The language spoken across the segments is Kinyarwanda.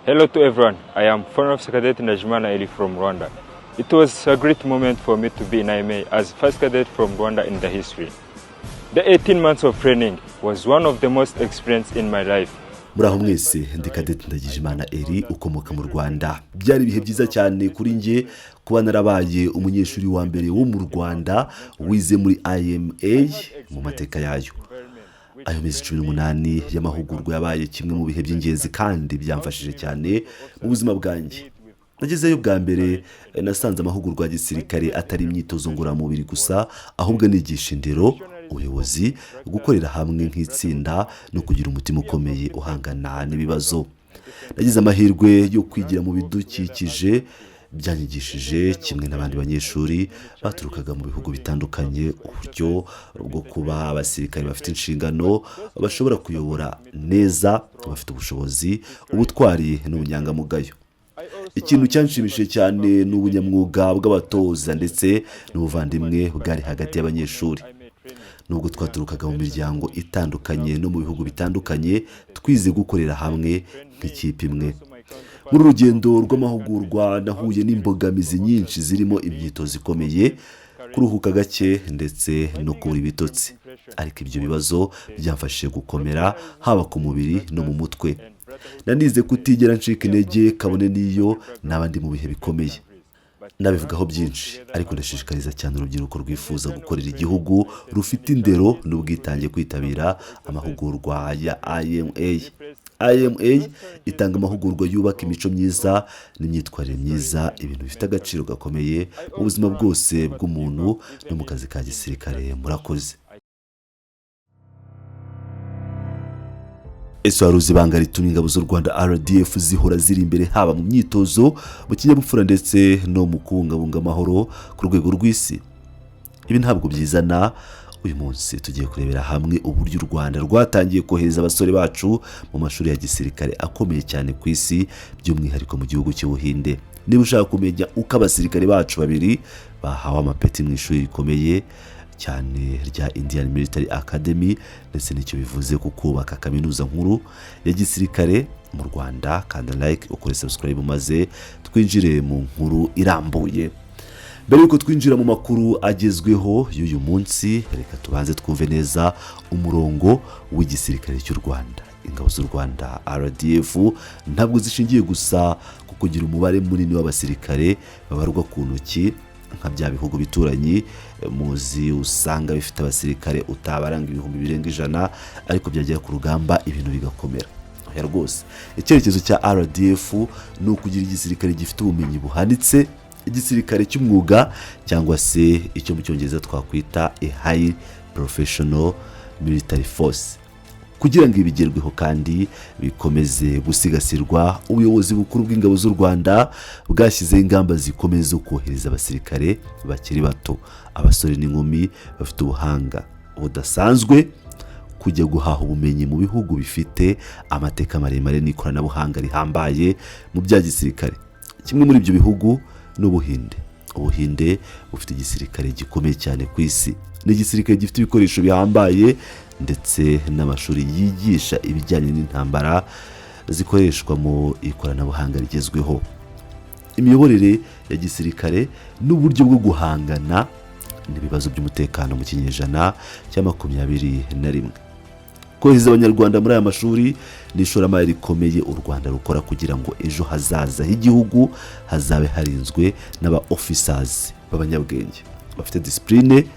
Hello to everyone. I am Foreign Officer Cadet Ndagijimana Eli from Rwanda. It was a great moment for me to be in IMA as first cadet from Rwanda in the history. The 18 months of training was one of the most experience in my life. Muraho mwese, ndi Cadet Ndagijimana Eri ukomoka mu Rwanda. Byari ibihe byiza cyane kuri njye kuba narabaye umunyeshuri wa mbere wo mu Rwanda wize muri IMA mu mateka yayo. Ayo mezi 18 y'amahugurwa yabaye kimwe mu bihe by'ingenzi kandi byamfashije cyane mu buzima bwanjye. Nagezeyo bwa mbere, nasanze amahugurwa ya gisirikare atari imyitozo ngororamubiri gusa, ahubwo anigisha indero, ubuyobozi, gukorera hamwe nk'itsinda no kugira umutima ukomeye uhangana n'ibibazo. Nagize amahirwe yo kwigira mu bidukikije byanyigishije, kimwe n'abandi banyeshuri baturukaga mu bihugu bitandukanye, uburyo bwo kuba abasirikare bafite inshingano, bashobora kuyobora neza, bafite ubushobozi, ubutwari n'ubunyangamugayo. Ikintu cyanshimishije cyane ni ubunyamwuga bw'abatoza ndetse n'ubuvandimwe bwari hagati y'abanyeshuri. Nubwo twaturukaga mu miryango itandukanye no mu bihugu bitandukanye, twize gukorera hamwe nk'ikipe imwe. Muri uru rugendo rw'amahugurwa nahuye n'imbogamizi nyinshi, zirimo imyitozo ikomeye, kuruhuka gake ndetse no kubura ibitotsi, ariko ibyo bibazo byamfashije gukomera haba ku mubiri no mu mutwe. Nanize kutigera ncika intege, kabone n'iyo naba ndi mu bihe bikomeye. Nabivugaho byinshi, ariko ndashishikariza cyane urubyiruko rwifuza gukorera igihugu, rufite indero n'ubwitange, kwitabira amahugurwa ya IMA. IMA itanga amahugurwa yubaka imico myiza n'imyitwarire myiza, ibintu bifite agaciro gakomeye mu buzima bwose bw'umuntu no mu kazi ka gisirikare. Murakoze. Ese wari uzi ibanga rituma ingabo z'u Rwanda RDF zihora ziri imbere, haba mu myitozo, mu kinyabupfura ndetse no mu kubungabunga amahoro ku rwego rw'isi? Ibi ntabwo byizana. Uyu munsi tugiye kurebera hamwe uburyo u Rwanda rwatangiye kohereza abasore bacu mu mashuri ya gisirikare akomeye cyane ku isi, by'umwihariko mu gihugu cy'Ubuhinde. Niba ushaka kumenya uko abasirikare bacu babiri bahawe amapeti mu ishuri rikomeye cyane rya Indian Military Academy, ndetse n'icyo bivuze ku kubaka kaminuza nkuru ya gisirikare mu Rwanda, kanda like, ukore subscribe, maze twinjire mu nkuru irambuye. Mbere y'uko twinjira mu makuru agezweho y'uyu munsi, reka tubanze twumve neza umurongo w'igisirikare cy'u Rwanda. Ingabo z'u Rwanda RDF ntabwo zishingiye gusa ku kugira umubare munini w'abasirikare babarwa ku ntoki nka bya bihugu bituranyi muzi usanga bifite abasirikare utabaranga 100,000 birenga, ariko byagera ku rugamba ibintu bigakomera. Oya rwose, icyerekezo cya RDF ni ukugira igisirikare gifite ubumenyi buhanitse, igisirikare cy'umwuga, cyangwa se icyo mu Cyongereza twakwita a high professional military force. Kugira ngo ibi bigerweho kandi bikomeze gusigasirwa, ubuyobozi bukuru bw'ingabo z'u Rwanda bwashyizeho ingamba zikomeye zo kohereza abasirikare bakiri bato, abasore n'inkumi bafite ubuhanga budasanzwe, kujya guhaha ubumenyi mu bihugu bifite amateka maremare n'ikoranabuhanga rihambaye mu bya gisirikare. Kimwe muri ibyo bihugu ni Ubuhinde. Ubuhinde bufite igisirikare gikomeye cyane ku isi. Ni igisirikare gifite ibikoresho bihambaye ndetse n'amashuri yigisha ibijyanye n'intambara zikoreshwa mu ikoranabuhanga rigezweho, imiyoborere ya gisirikare n'uburyo bwo guhangana n'ibibazo by'umutekano mu kinyejana cya 21. Kohereza Abanyarwanda muri aya mashuri ni ishoramari rikomeye u Rwanda rukora kugira ngo ejo hazaza h'igihugu hazabe harinzwe n'aba officers b'abanyabwenge, bafite discipline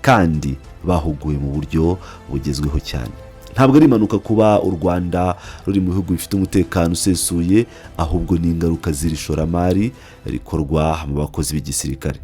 kandi bahuguwe mu buryo bugezweho cyane. Ntabwo ari impanuka kuba u Rwanda ruri mu bihugu bifite umutekano usesuye, ahubwo ni ingaruka z'iri shoramari rikorwa mu bakozi b'igisirikare.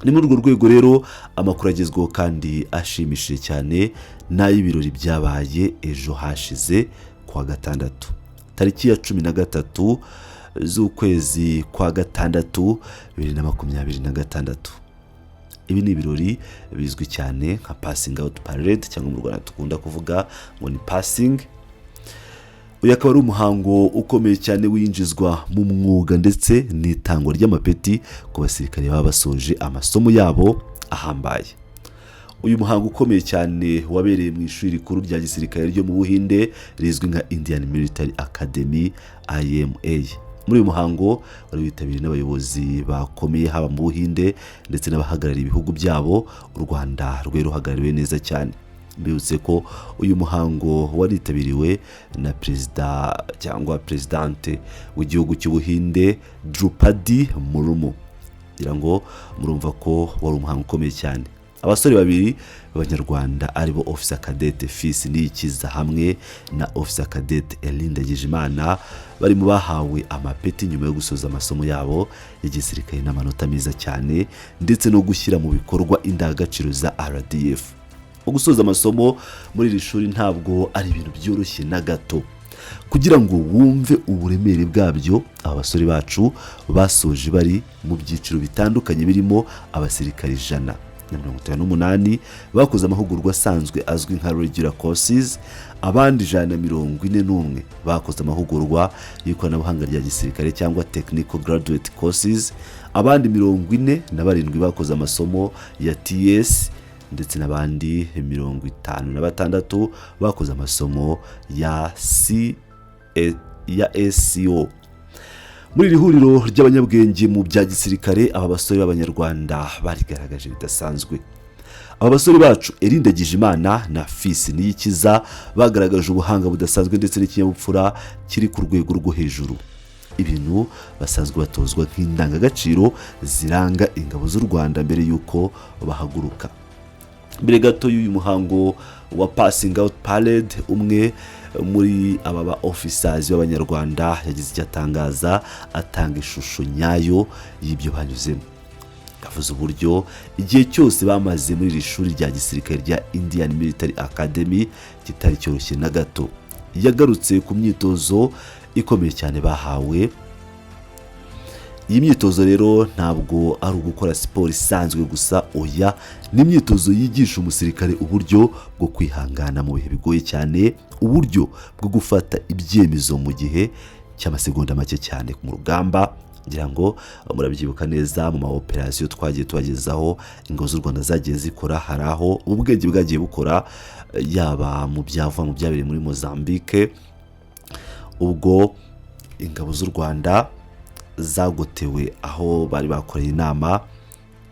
Ni muri urwo rwego rero amakuru agezweho kandi ashimishije cyane n'ay'ibirori byabaye ejo hashize kuwa gatandatu, tariki ya 13 z'ukwezi kwa gatandatu 2026. Ibi ni ibirori bizwi cyane nka passing out parade, cyangwa mu Rwanda dukunda kuvuga ngo ni passing. Uyu akaba ari umuhango ukomeye cyane winjizwa mu mwuga ndetse n'itangwa ry'amapeti ku basirikare baba basoje amasomo yabo ahambaye. Uyu muhango ukomeye cyane wabereye mu ishuri rikuru rya gisirikare ryo mu Buhinde rizwi nka Indian Military Academy, IMA. Muri uyu muhango wari witabiriwe n'abayobozi bakomeye haba mu Buhinde ndetse n'abahagarariye ibihugu byabo, u Rwanda rwari ruhagarariwe neza cyane. Mbibutse ko uyu muhango waritabiriwe na perezida cyangwa perezidante w'igihugu cy'Ubuhinde, Droupadi Murmu. Ngira ngo murumva ko wari umuhango ukomeye cyane. Abasore babiri b'Abanyarwanda, aribo Officer Cadet Fils Niyikiza hamwe na Officer Cadet Elie Ndagijimana, bari mu bahawe amapeti nyuma yo gusoza amasomo yabo ya gisirikare n'amanota meza cyane ndetse no gushyira mu bikorwa indangagaciro za RDF. Gusoza amasomo muri iri shuri ntabwo ari ibintu byoroshye na gato. Kugira ngo wumve uburemere bwabyo, aba basore bacu basoje bari mu byiciro bitandukanye, birimo abasirikare 158 bakoze amahugurwa asanzwe azwi nka regular courses, abandi 141 bakoze amahugurwa y'ikoranabuhanga rya gisirikare cyangwa technical graduate courses, abandi 47 bakoze amasomo ya TS, ndetse n'abandi 56 bakoze amasomo ya C ya SCO. Muri iri huriro ry'abanyabwenge mu bya gisirikare, aba basore b'Abanyarwanda barigaragaje bidasanzwe. Aba basore bacu Elie Ndagijimana na Fils Niyikiza bagaragaje ubuhanga budasanzwe ndetse n'ikinyabupfura kiri ku rwego rwo hejuru, ibintu basanzwe batozwa nk'indangagaciro ziranga ingabo z'u Rwanda mbere y'uko bahaguruka. Mbere gato y'uyu muhango wa passing out parade, umwe muri aba ba officers b'Abanyarwanda yagize icyo atangaza, atanga ishusho nyayo y'ibyo banyuzemo. Yavuze uburyo igihe cyose bamaze muri iri shuri rya gisirikare rya Indian Military Academy kitari cyoroshye na gato. Yagarutse ku myitozo ikomeye cyane bahawe. Iyi myitozo rero ntabwo ari ugukora siporo isanzwe gusa, oya, ni imyitozo yigisha umusirikare uburyo bwo kwihangana mu bihe bigoye cyane, uburyo bwo gufata ibyemezo mu gihe cy'amasegonda make cyane mu rugamba. Ngira ngo murabyibuka neza mu ma operasiyo twagiye tubagezaho ingabo z'u Rwanda zagiye zikora, hari aho ubwenge bwagiye bukora, yaba mu byava mu byabereye muri Mozambique ubwo ingabo z'u Rwanda zagotewe aho bari bakoreye inama,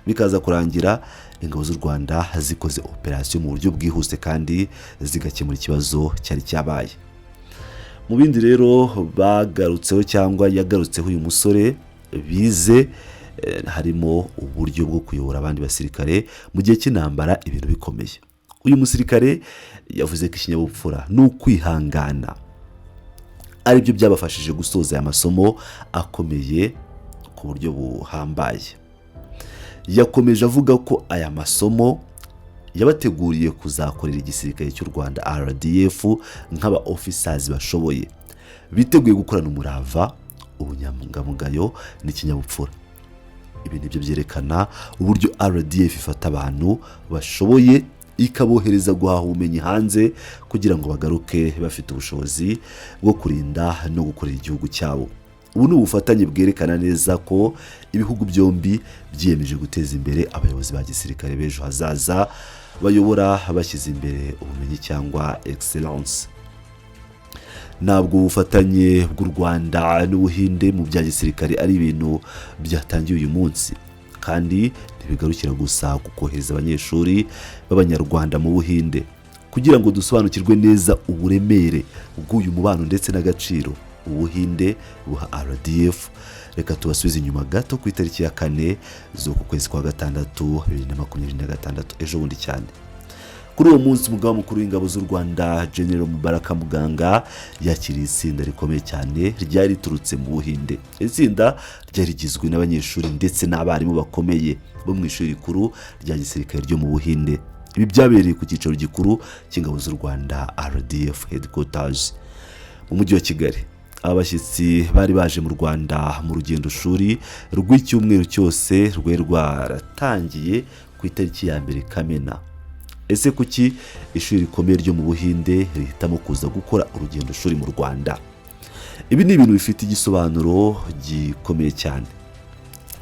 bikaza kurangira ingabo z'u Rwanda zikoze operasiyo mu buryo bwihuse kandi zigakemura ikibazo cyari cyabaye. Mu bindi rero bagarutseho cyangwa yagarutseho uyu musore bize, harimo uburyo bwo kuyobora abandi basirikare mu gihe cy'intambara ibintu bikomeye. Uyu musirikare yavuze ko ikinyabupfura ni ukwihangana aribyo byabafashije gusoza aya masomo akomeye ku buryo buhambaye. Yakomeje avuga ko aya masomo yabateguriye kuzakorera igisirikare cy'u Rwanda RDF nk'aba officers bashoboye, biteguye gukorana umurava, ubunyangamugayo n'ikinyabupfura. Ibi nibyo byerekana uburyo RDF ifata abantu bashoboye ikabohereza guhaha ubumenyi hanze kugira ngo bagaruke bafite ubushobozi bwo kurinda no gukorera igihugu cyabo. Ubu ni ubufatanye bwerekana neza ko ibihugu byombi byiyemeje guteza imbere abayobozi ba gisirikare b'ejo hazaza, bayobora bashyize imbere ubumenyi cyangwa excellence. Ntabwo ubufatanye bw'u Rwanda n'Ubuhinde mu bya gisirikare ari ibintu byatangiye uyu munsi, kandi ntibigarukira gusa ku kohereza abanyeshuri b'Abanyarwanda mu Buhinde. Kugira ngo dusobanukirwe neza uburemere bw'uyu mubano ndetse n'agaciro Ubuhinde buha RDF, reka tubasubize inyuma gato ku itariki ya 4 z'uku kwezi kwa gatandatu 2026, ejo bundi cyane. Kuri uwo munsi, umugaba mukuru w'ingabo z'u Rwanda, General Mubaraka Muganga, yakiriye itsinda rikomeye cyane ryari riturutse mu Buhinde. Itsinda ryari rigizwe n'abanyeshuri ndetse n'abarimu bakomeye bo mu ishuri rikuru rya gisirikare ryo mu Buhinde. Ibi byabereye ku cyicaro gikuru cy'ingabo z'u Rwanda, RDF headquarters, mu mujyi wa Kigali. Aba bashyitsi bari baje mu Rwanda mu rugendo shuri rw'icyumweru cyose rwari rwaratangiye ku itariki ya 1 Kamena. Ese kuki ishuri rikomeye ryo mu Buhinde rihitamo kuza gukora urugendo shuri mu Rwanda? Ibi ni ibintu bifite igisobanuro gikomeye cyane.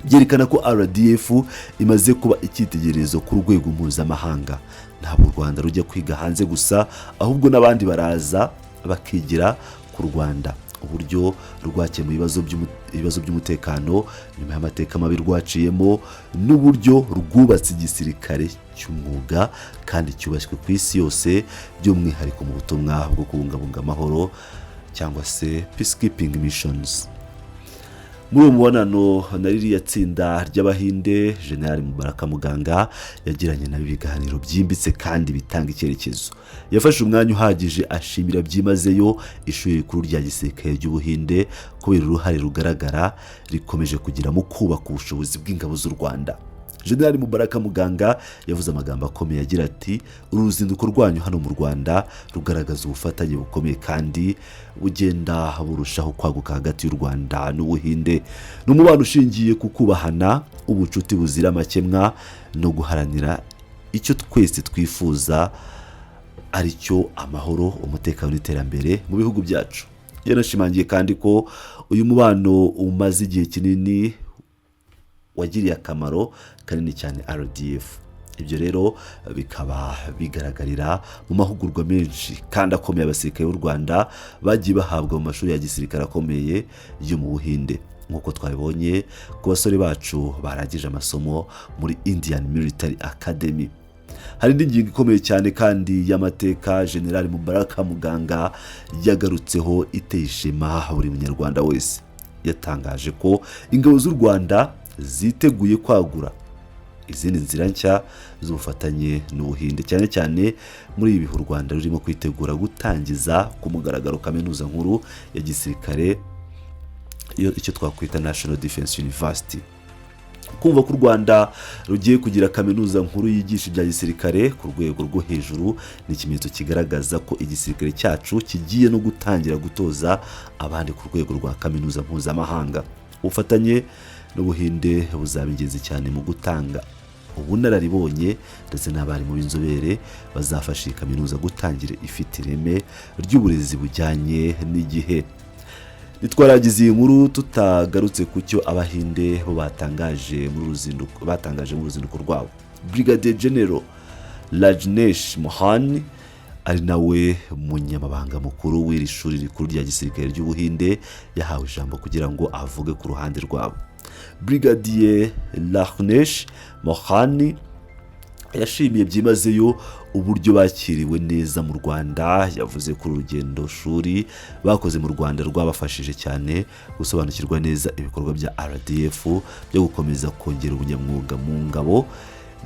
Byerekana ko RDF imaze kuba icyitegererezo ku rwego mpuzamahanga. Ntabwo u Rwanda rujya kwiga hanze gusa, ahubwo n'abandi baraza bakigira ku Rwanda uburyo rwakemuye ibibazo by'umutekano nyuma y'amateka mabi rwaciyemo, n'uburyo rwubatse igisirikare cy'umwuga kandi cyubashywe ku isi yose, by'umwihariko mu butumwa bwo kubungabunga amahoro cyangwa se peacekeeping missions. Muri uwo mubonano na ririya tsinda ry'Abahinde, General Mubaraka Muganga yagiranye nabo ibiganiro byimbitse kandi bitanga icyerekezo. Yafashe umwanya uhagije ashimira byimazeyo ishuri rikuru rya gisirikare ry'Ubuhinde kubera uruhare rugaragara rikomeje kugira mu kubaka ubushobozi bw'ingabo z'u Rwanda. General Mubaraka Muganga yavuze amagambo akomeye agira ati: "Uru ruzinduko rwanyu hano mu Rwanda rugaragaza ubufatanye bukomeye kandi bugenda burushaho kwaguka hagati y'u Rwanda n'Ubuhinde. Ni umubano ushingiye ku kubahana, ubucuti buzira amakemwa no guharanira icyo twese twifuza, ari cyo amahoro, umutekano n'iterambere mu bihugu byacu." Yanashimangiye kandi ko uyu mubano umaze igihe kinini wagiriye akamaro kanini cyane RDF. Ibyo rero bikaba bigaragarira mu mahugurwa menshi kandi akomeye abasirikare b'u Rwanda bagiye bahabwa mu mashuri ya gisirikare akomeye yo mu Buhinde, nk'uko twabibonye ku basore bacu barangije amasomo muri Indian Military Academy. Hari indi ngingo ikomeye cyane kandi y'amateka General Mubaraka Muganga yagarutseho, iteye ishema buri munyarwanda wese. Yatangaje ko ingabo z'u Rwanda ziteguye kwagura izindi nzira nshya z'ubufatanye n'Ubuhinde, cyane cyane muri ibi bihe u Rwanda rurimo kwitegura gutangiza ku mugaragaro kaminuza nkuru ya gisirikare, icyo twakwita National Defense University. Kumva ko u Rwanda rugiye kugira kaminuza nkuru yigisha ibya gisirikare ku rwego rwo hejuru ni ikimenyetso kigaragaza ko igisirikare cyacu kigiye no gutangira gutoza abandi ku rwego rwa kaminuza mpuzamahanga. Ubufatanye n'Ubuhinde buzaba ingenzi cyane mu gutanga ubunararibonye ndetse n'abarimu b'inzobere bazafasha iyi kaminuza gutangira ifite ireme ry'uburezi bujyanye n'igihe. Ntitwarangiza iyi nkuru tutagarutse ku cyo Abahinde bo batangaje mu ruzinduko rwabo. Brigadier General Rajneesh Mohan, ari nawe munyamabanga mukuru w'iri shuri rikuru rya gisirikare ry'Ubuhinde, yahawe ijambo kugira ngo avuge ku ruhande rwabo. Brigadier Rajneesh Mohan yashimiye byimazeyo uburyo bakiriwe neza mu Rwanda. Yavuze ko urugendo shuri bakoze mu Rwanda rwabafashije cyane gusobanukirwa neza ibikorwa bya RDF byo gukomeza kongera ubunyamwuga mu ngabo.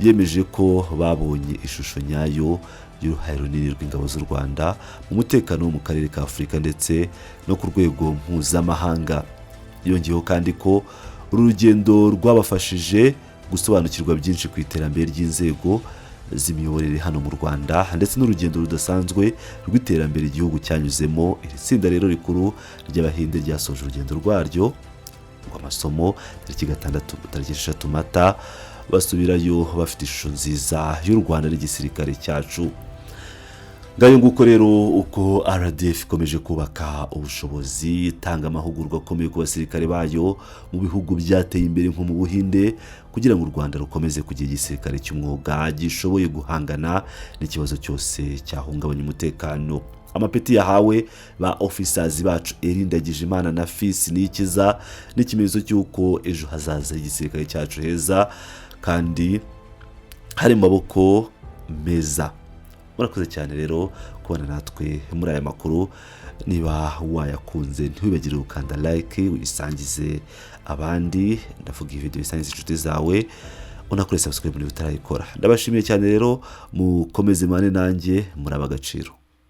Yemeje ko babonye ishusho nyayo y'uruhare runini rw'ingabo z'u Rwanda mu mutekano wo mu karere ka Afurika ndetse no ku rwego mpuzamahanga. Yongeyeho kandi ko uru rugendo rwabafashije gusobanukirwa byinshi ku iterambere ry'inzego z'imiyoborere hano mu Rwanda ndetse n'urugendo rudasanzwe rw'iterambere igihugu cyanyuzemo. Iri tsinda rero rikuru ry'Abahinde ryasoje urugendo rwaryo rw'amasomo tariki 6, tariki 6 Mata, basubirayo bafite ishusho nziza y'u Rwanda n'igisirikare cyacu. Ngayo nguko rero uko RDF ikomeje kubaka ubushobozi, itanga amahugurwa akomeye ku basirikare bayo mu bihugu byateye imbere nko mu Buhinde, kugira ngo u Rwanda rukomeze kugira igisirikare cy'umwuga gishoboye guhangana n'ikibazo cyose cyahungabanya umutekano. Amapeti yahawe ba officers bacu Elie Ndagijimana na Fils Niyikiza n'ikimenyetso cy'uko ejo hazaza h'igisirikare cyacu heza kandi hari mu maboko meza. Murakoze cyane rero kubana natwe muri aya makuru. Niba wayakunze, ntiwibagire gukanda like, uyisangize abandi, ndavuga iyi video isangize inshuti zawe, unakore subscribe niba utarayikora. Ndabashimiye cyane rero, mukomeze mane nanjye, muri ab'agaciro.